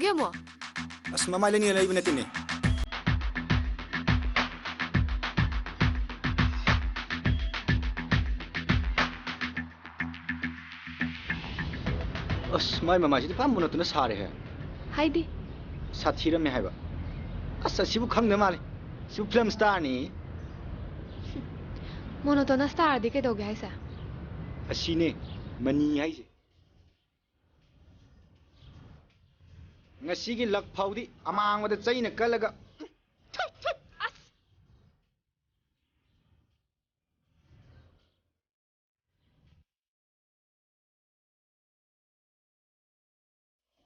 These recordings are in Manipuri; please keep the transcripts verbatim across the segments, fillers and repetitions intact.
ꯏꯕꯦꯝꯃꯣ꯫ ꯑꯁ, ꯃꯃꯥꯏ ꯂꯩꯅꯤꯡꯉꯥꯏ ꯂꯩꯕ ꯅꯠꯇꯦꯅꯦ꯫ ꯑꯁ, ꯃꯥꯏ ꯃꯃꯥꯏꯁꯤꯗꯤ ꯄꯨꯔꯥ ꯃꯣꯅꯣꯇꯣꯅꯁ ꯁꯥꯔꯦꯍꯦ꯫ ꯍꯥꯏꯗꯤ? ꯁꯥꯊꯤꯔꯝꯃꯦ ꯍꯥꯏꯕ꯫ ꯑꯁ, ꯑꯁꯤꯕꯨ ꯈꯪꯗ ꯃꯥꯜꯂꯦ꯫ ꯁꯤꯕꯨ ꯐꯤꯂꯝ ꯁ꯭ꯇꯥꯔꯅꯤ꯫ ꯃꯣꯅꯣꯇꯣꯅꯁ ꯇꯥꯔꯗꯤ ꯀꯩꯗꯧꯒꯦ ꯍꯥꯏꯁꯦ? ꯑꯁꯤꯅꯦ ꯃꯅꯤ ꯍꯥꯏꯁꯦ꯫ ꯉꯁꯤꯒꯤ ꯂꯛ ꯐꯥꯎꯗꯤ ꯑꯃꯥꯡꯕꯗ ꯆꯩꯅ ꯀꯜꯂꯒ꯫ ꯑꯁ!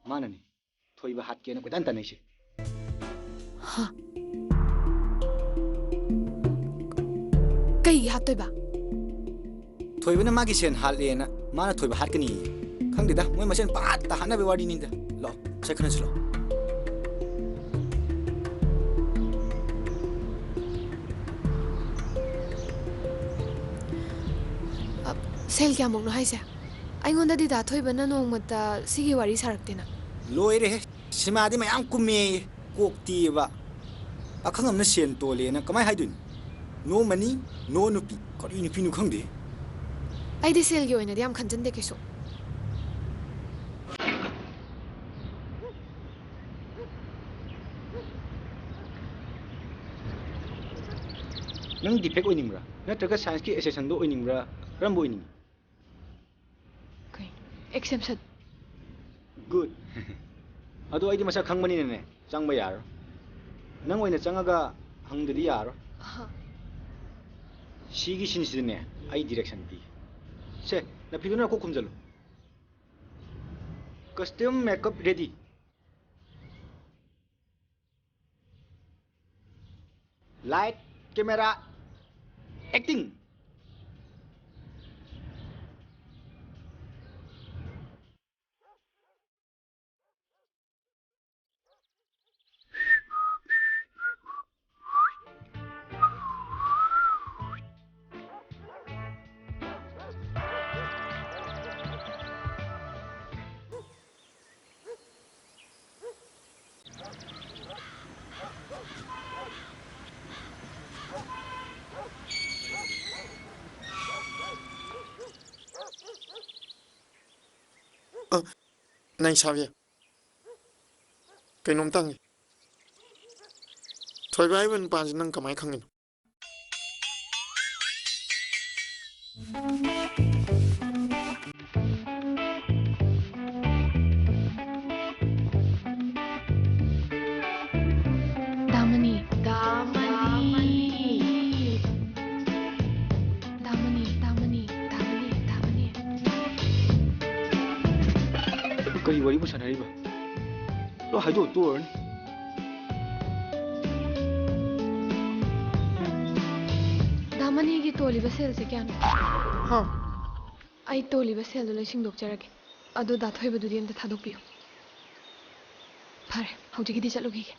ꯃꯥꯅꯅꯤ ꯊꯣꯏꯕ ꯍꯥꯠꯀꯦꯅ ꯀꯣꯏꯇꯥꯟ ꯇꯥꯟꯅꯩꯁꯦ꯫ ꯍꯥ? ꯀꯩꯒꯤ ꯍꯥꯠꯇꯣꯏꯕ? ꯊꯣꯏꯕꯅ ꯃꯥꯒꯤ ꯁꯦꯟ ꯍꯥꯠꯂꯦꯅ ꯃꯥꯅ ꯊꯣꯏꯕ ꯍꯥꯠꯀꯅꯤꯌꯦ꯫ ꯈꯪꯗꯦꯗ, ꯃꯣꯏ ꯃꯁꯦꯟ ꯄꯥꯠꯇ ꯍꯥꯠꯅꯕꯩ ꯋꯥꯔꯤꯅꯤꯗ꯫ ꯂꯥꯛꯑꯣ, ꯄꯩꯁꯥ ꯈꯟꯅꯁꯤ ꯂꯥꯛꯑꯣ꯫ ꯑ, ꯁꯦꯜ ꯀꯌꯥꯃꯨꯛꯅꯣ ꯍꯥꯏꯁꯦ? ꯑꯩꯉꯣꯟꯗꯗꯤ ꯗꯥ ꯊꯣꯏꯕꯅ ꯅꯣꯡꯃꯇ ꯁꯤꯒꯤ ꯋꯥꯔꯤ ꯁꯥꯔꯛꯇꯦꯅ꯫ ꯂꯣꯏꯔꯦꯍꯦ, ꯁꯤꯃꯥꯗꯤ ꯃꯌꯥꯝ ꯀꯨꯝꯃꯦꯌꯦ, ꯀꯣꯛꯇꯤꯕ꯫ ꯑꯈꯪ ꯑꯃꯅ ꯁꯦꯟ ꯇꯣꯜꯂꯦꯅ ꯀꯃꯥꯏ ꯍꯥꯏꯗꯣꯏꯅꯣ? No money, no ꯅꯨꯄꯤ꯫ ꯀꯔꯤ ꯅꯨꯄꯤꯅꯣ ꯈꯪꯗꯦ꯫ ꯑꯩꯗꯤ ꯁꯦꯜꯒꯤ ꯑꯣꯏꯅꯗꯤ ꯌꯥꯝ ꯈꯟꯖꯟꯗꯦ ꯀꯩꯁꯨ꯫ ꯅꯪ ꯗꯤꯐꯦꯛ ꯑꯣꯏꯅꯤꯡꯕ꯭ꯔꯥ? ꯅꯠꯇ꯭ꯔꯒ ꯁꯥꯏꯟꯁꯀꯤ ꯑꯦꯁꯦꯁꯟꯗꯣ ꯑꯣꯏꯅꯤꯡꯕ꯭ꯔꯥ? ꯀꯔꯝꯕ ꯑꯣꯏꯅꯤꯡꯉꯤ? ꯀꯩ? ꯑꯦꯛꯁꯦꯝꯁꯟ꯫ ꯒꯨꯗ꯫ ꯑꯗꯣ ꯑꯩꯗꯤ ꯃꯁꯛ ꯈꯪꯕꯅꯤꯅꯅꯦ, ꯆꯪꯕ ꯌꯥꯔꯣꯏ꯫ ꯅꯪ ꯑꯣꯏꯅ ꯆꯪꯉꯒ ꯍꯪꯗꯗꯤ ꯌꯥꯔꯣꯏ꯫ ꯑꯍ꯫ ꯁꯤꯒꯤ ꯁꯤꯟꯁꯤꯗꯅꯦ, ꯑꯩ ꯗꯤꯔꯦꯛꯁꯟ ꯄꯤ꯫ ꯁꯦ, ꯅꯐꯤꯗꯨꯅ ꯀꯣꯛ ꯈꯨꯝꯖꯜꯂꯨ꯫ Costume makeup ready. Light, camera, acting. ꯅꯩꯁꯥꯕꯤ, ꯀꯩꯅꯣꯝꯇ ꯍꯪꯒꯦ꯫ ꯊꯣꯏꯕ ꯍꯥꯏꯕ ꯅꯨꯄꯥꯁꯤ ꯅꯪ ꯀꯃꯥꯏꯅ ꯈꯪꯉꯤꯅꯣ? ꯗꯥꯃꯅꯤ꯫ ꯗꯥꯃꯅꯤ꯫ ꯗꯥꯃꯅꯤ, ꯗꯥꯃꯅꯤ, ꯗꯥꯃꯅꯤ, ꯗꯥꯃꯅꯤ꯫ ꯀꯔꯤ ꯋꯥꯔꯤꯕꯨ ꯁꯥꯟꯅꯔꯤꯕ? ꯂꯣꯏ ꯍꯥꯏꯗꯣꯛꯑ ꯇꯣꯛꯑꯔꯅꯤ꯫ ꯗꯥꯃꯅꯤꯒꯤ ꯇꯣꯜꯂꯤꯕ ꯁꯦꯜꯁꯦ ꯀꯌꯥꯅꯣ? ꯍꯥ? ꯑꯩ ꯇꯣꯜꯂꯤꯕ ꯁꯦꯜꯗꯣ ꯂꯣꯏ ꯁꯤꯡꯗꯣꯛꯆꯔꯒꯦ꯫ ꯑꯗꯣ ꯗꯥ ꯊꯣꯏꯕꯗꯨꯗꯤ ꯑꯝꯇ ꯊꯥꯗꯣꯛꯄꯤꯌꯨ꯫ ꯐꯔꯦ, ꯍꯧꯖꯤꯛꯀꯤꯗꯤ ꯆꯠꯂꯨꯈꯤꯒꯦ꯫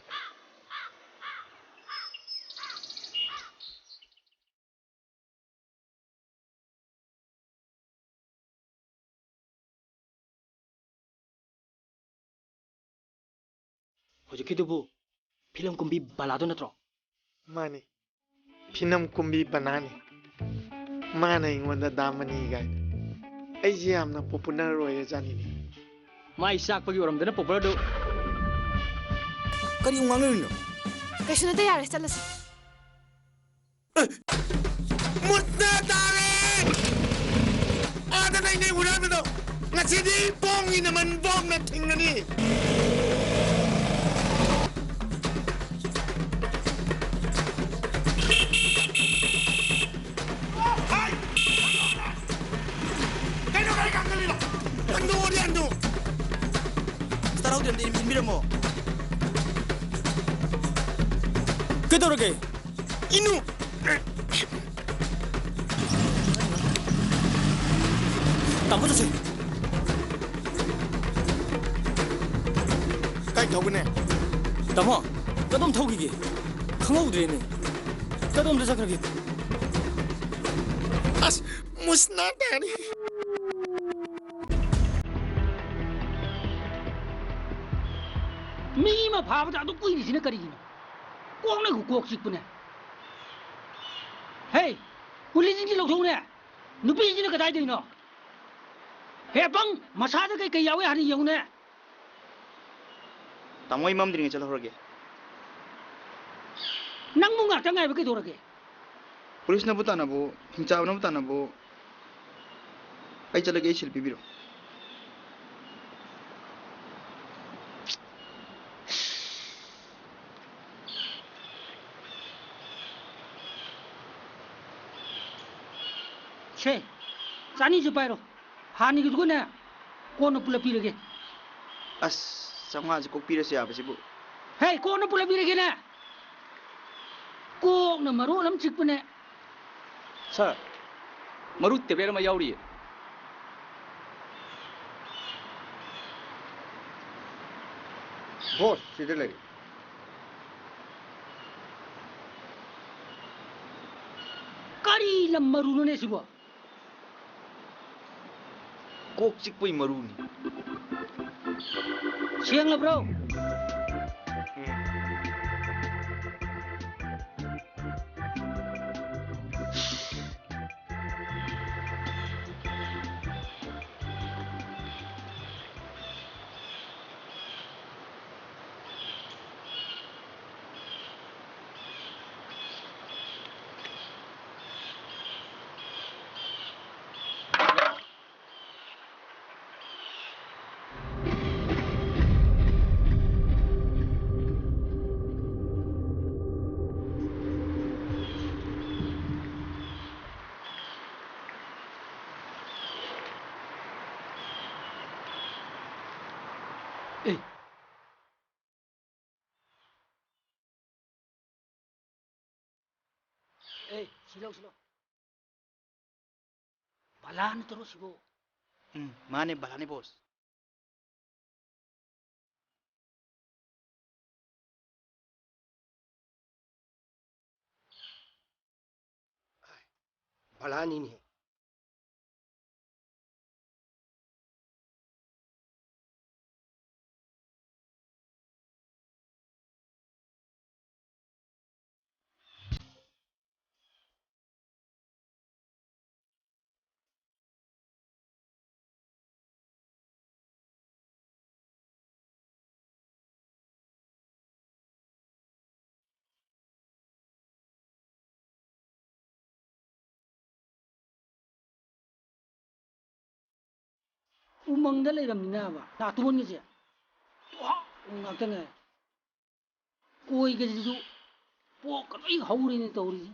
ꯍꯧꯖꯤꯛꯀꯤꯗꯨꯕꯨ ꯐꯤꯂꯝ ꯀꯨꯝꯕꯤ ꯕꯂꯥꯗꯣ ꯅꯠꯇ꯭ꯔꯣ? ꯃꯥꯅꯤ, ꯐꯤꯂꯝ ꯀꯨꯝꯕꯤ ꯕꯂꯥꯅꯤ꯫ ꯃꯥꯅ ꯑꯩꯉꯣꯟꯗ ꯗꯥ ꯃꯅꯤ ꯀꯥꯏꯅ꯫ ꯑꯩꯁꯦ ꯌꯥꯝꯅ popular ꯑꯣꯏꯔꯖꯥꯠꯅꯤꯅꯦ꯫ ꯃꯥꯏ ꯆꯥꯛꯄꯒꯤ ꯑꯣꯏꯔꯝꯗꯅ popularꯗꯨ꯫ ꯀꯔꯤ ꯑꯃꯨꯛ ꯉꯥꯡꯅꯔꯤꯅꯣ? ꯀꯩꯁꯨ ꯅꯠꯇꯦ, ꯌꯥꯔꯦ, ꯆꯠꯂꯁꯤ꯫ ꯃꯨꯠꯅ ꯇꯥꯔꯦ! ꯑꯥꯗ ꯅꯩꯅꯩ ꯍꯨꯔꯥꯟꯕꯗꯣ! ꯉꯁꯤꯗꯤ ꯄꯣꯡꯉꯤ ꯅꯃꯟ ꯄꯣꯡꯅ ꯊꯤꯡꯒꯅꯤ! ꯍꯥꯏ! ꯀꯩꯅꯣ ꯒꯥꯔꯤ ꯈꯥꯝꯒꯠꯂꯤꯗꯣ? ꯍꯟꯗꯣꯛꯑꯣꯅꯦ, ꯍꯟꯗꯣꯛ! ꯇꯥꯍꯧꯗ꯭ꯔꯦ, ꯑꯝꯇ ꯏꯟꯕꯤꯔꯝꯃꯣ꯫ ꯀꯩꯗꯧꯔꯒꯦ? ꯏꯅꯨ! ꯇꯥꯃꯣ, ꯆꯠꯁꯦ꯫ ꯀꯥꯏ ꯊꯧꯒꯅꯤ? ꯇꯥꯃꯣ, ꯀꯗꯣꯝ ꯊꯧꯈꯤꯒꯦ? ꯈꯪꯍꯧꯗ꯭ꯔꯦꯅꯦ꯫ ꯀꯗꯣꯝꯗ ꯆꯠꯈ꯭ꯔꯒꯦ? ꯑꯁ, ꯃꯨꯁꯅꯥ ꯇꯥꯔꯦ꯫ ꯃꯤ ꯑꯃ ꯐꯥꯕꯗ ꯑꯗꯨꯛ ꯀꯨꯏꯔꯤꯁꯤꯅ ꯀꯔꯤꯒꯤꯅꯣ? ꯀꯣꯛꯅ ꯀꯣꯛ ꯆꯤꯛꯄꯅꯦ꯫ ꯍꯦ, ꯀꯨꯂꯤꯁꯤꯡꯁꯤ ꯂꯧꯊꯣꯛꯎꯅꯦ꯫ ꯅꯨꯄꯤꯁꯤꯅ ꯀꯗꯥꯏꯗꯩꯅꯣ? ꯍꯦ ꯑꯄꯪ, ꯃꯁꯥꯗ ꯀꯩꯀꯩ ꯌꯥꯎꯏ ꯍꯥꯟꯅ ꯌꯦꯡꯉꯨꯅꯦ꯫ ꯇꯥꯃꯣ, ꯑꯩ ꯃꯝꯗ꯭ꯔꯤꯉꯩ ꯆꯠꯍꯧꯔꯒꯦ꯫ ꯅꯪꯕꯨ ꯉꯥꯛꯇ ꯉꯥꯏꯕ ꯀꯩꯗꯧꯔꯒꯦ? ꯄꯨꯂꯤꯁꯅꯕꯨ ꯇꯥꯟꯅꯕꯨ, ꯍꯤꯡꯆꯥꯕꯅꯕꯨ ꯇꯥꯟꯅꯕꯨ, ꯑꯩ ꯆꯠꯂꯒꯦ, ꯑꯩ ꯁꯤꯜ ꯄꯤꯕꯤꯔꯣ꯫ ꯁꯦ, ꯆꯅꯤꯁꯨ ꯄꯥꯏꯔꯣ꯫ ꯍꯥꯟꯅꯒꯤꯗꯨꯒꯅꯦ, ꯀꯣꯟꯅ ꯄꯨꯂꯞ ꯄꯤꯔꯒꯦ꯫ ꯑꯁ, ꯆꯥꯝꯃꯉꯥꯁꯦ ꯀꯣꯛ ꯄꯤꯔꯁꯨ ꯌꯥꯕꯁꯤꯕꯨ꯫ ꯍꯦ, ꯀꯣꯟꯅ ꯄꯨꯂꯞ ꯄꯤꯔꯒꯦꯅꯦ꯫ ꯀꯣꯛꯅ ꯃꯔꯣꯜ ꯑꯃ ꯆꯤꯛꯄꯅꯦ꯫ ꯁꯥꯔ, ꯃꯔꯨ ꯇꯦꯕ꯭ꯂꯦꯠ ꯑꯃ ꯌꯥꯎꯔꯤꯌꯦ꯫ ꯕꯣꯁ, ꯁꯤꯗ ꯂꯩꯔꯦ꯫ ꯀꯔꯤ ꯂꯝ ꯃꯔꯨꯅꯣꯅꯦ ꯁꯤꯕꯣ? ꯀꯣꯛ ꯆꯤꯛꯄꯩ ꯃꯔꯨꯅꯤ꯫ ꯁꯦꯡꯂꯕ꯭ꯔꯣ? ꯎꯝ꯫ ꯑꯦ꯫ ꯑꯦ, ꯁꯤ ꯂꯧ, ꯁꯤ ꯂꯧ꯫ ꯕꯂꯥ ꯅꯠꯇ꯭ꯔꯣ ꯁꯤꯕꯨ? ꯎꯝ, ꯃꯥꯅꯦ, ꯕꯂꯥꯅꯦ, ꯕꯣꯁ꯫ ꯕꯂꯥꯅꯤꯅꯦ꯫ ꯎꯃꯪꯗ ꯂꯩꯔꯝꯃꯤꯅꯕ ꯅꯥꯇꯣꯟꯒꯁꯦ ꯇꯨꯍꯥꯎ ꯉꯥꯛꯇ ꯉꯥꯏ꯫ ꯀꯣꯏꯒꯁꯤꯁꯨ ꯄꯣꯛꯀ ꯂꯣꯏ ꯍꯧꯔꯤꯅꯦ ꯇꯧꯔꯤꯁꯦ꯫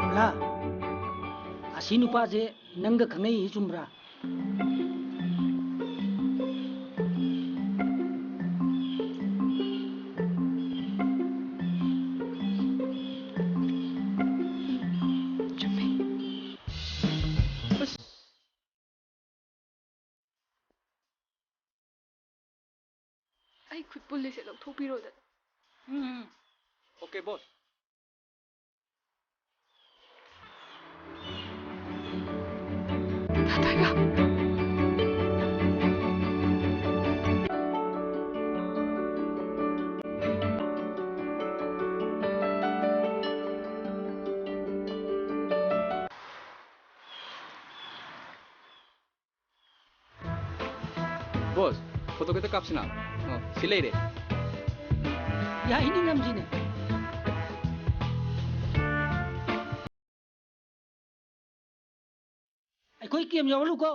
ꯍꯜꯂꯥ, ꯑꯁꯤ ꯅꯨꯄꯥꯁꯦ ꯅꯪꯒ ꯈꯪꯅꯩ, ꯆꯨꯝꯕ꯭ꯔꯥ? ꯆꯨꯝꯃꯦ꯫ ꯑꯁ꯫ ꯑꯩ ꯈꯨꯠ ꯄꯨꯜꯂꯤꯁꯦ ꯂꯧꯊꯣꯛꯄꯤꯔꯣꯗꯅ꯫ ꯎꯝ꯫ ꯑꯣꯀꯦ, ꯕꯣꯁ꯫ ꯇꯥ ꯇꯥꯏꯕ꯫ ꯕꯣꯁ, ꯐꯣꯇꯣ ꯈꯤꯇ ꯀꯥꯞꯁꯤꯅ꯫ ꯑꯣ, ꯁꯤ ꯂꯩꯔꯦ꯫ ꯌꯥꯏꯅꯦ, ꯅꯝꯁꯤꯅꯦ꯫ ꯑꯩꯈꯣꯏ ꯀꯦꯝ ꯌꯥꯎꯍꯜꯂꯨꯀꯣ꯫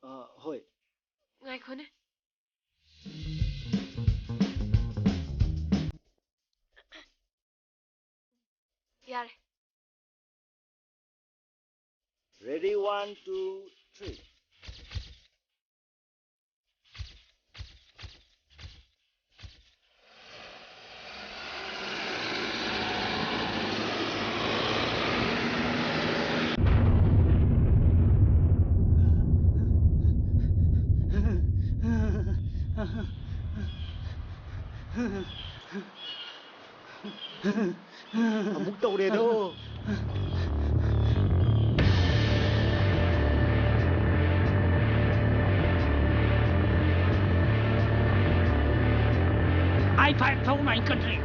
ꯑ, ꯍꯣꯏ꯫ ꯉꯥꯏꯈꯣꯅꯦ꯫ ꯌꯥꯔꯦ꯫ Ready, one, two, three. ꯑꯃꯨꯛ ꯇꯧꯔꯦꯗꯣ꯫ I fight for my country.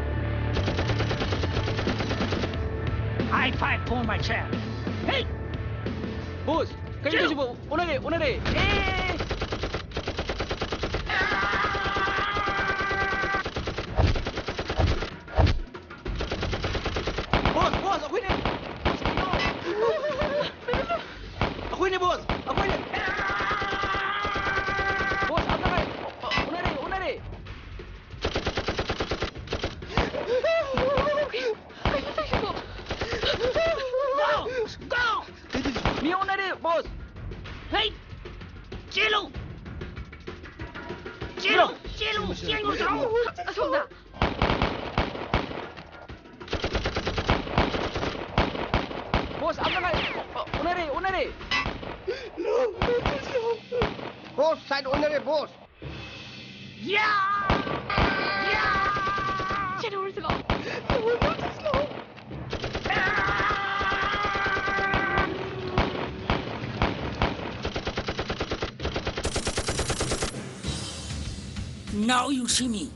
I fight for my chance. Hey! Bose, ꯀꯩꯅꯣ ꯇꯧꯁꯤꯕꯣ? ꯑꯣꯟꯅꯔꯦ, ꯑꯣꯟꯅꯔꯦ꯫ ꯑꯦ! ꯕꯣꯁ, ꯕꯣꯁ, ꯑꯩꯈꯣꯏꯅꯦ! ꯕꯣꯁ, ꯀꯩꯅꯣ? ꯑꯩꯈꯣꯏꯅꯦ, ꯕꯣꯁ! ꯑꯩꯈꯣꯏꯅꯦ! ꯕꯣꯁ, ꯑꯝꯇ ꯉꯥꯏ-, ꯑꯣꯟꯅꯔꯦ, ꯑꯣꯟꯅꯔꯦ! ꯀꯩꯅꯣ ꯇꯧꯔꯤꯁꯤꯕꯣ? Go! Go! ꯃꯤ ꯑꯣꯟꯅꯔꯦ, ꯕꯣꯁ! ꯍꯩ! ꯆꯦꯜꯂꯨ! ꯆꯦꯜꯂꯨ! ꯆꯦꯜꯂꯨ! ꯆꯦꯜꯂꯨ! ꯆꯦꯜꯂꯨ! ꯑꯁꯣꯝꯗ! ꯕꯣꯁ, ꯑꯝꯇ ꯉꯥꯏ-, ꯑꯣꯟꯅꯔꯦ, ꯑꯣꯟꯅꯔꯦ! ꯕꯣꯁ, ꯁꯥꯏꯠ ꯑꯣꯟꯅꯔꯦ, ꯕꯣꯁ꯫ ꯌꯥ! ꯌꯥ! ꯆꯦꯜꯍꯧꯔꯁꯤ ꯂꯥꯛꯑꯣ! ꯆꯦꯜꯍꯧꯔꯁꯤ ꯂꯥꯛꯑꯣ! Now you see me.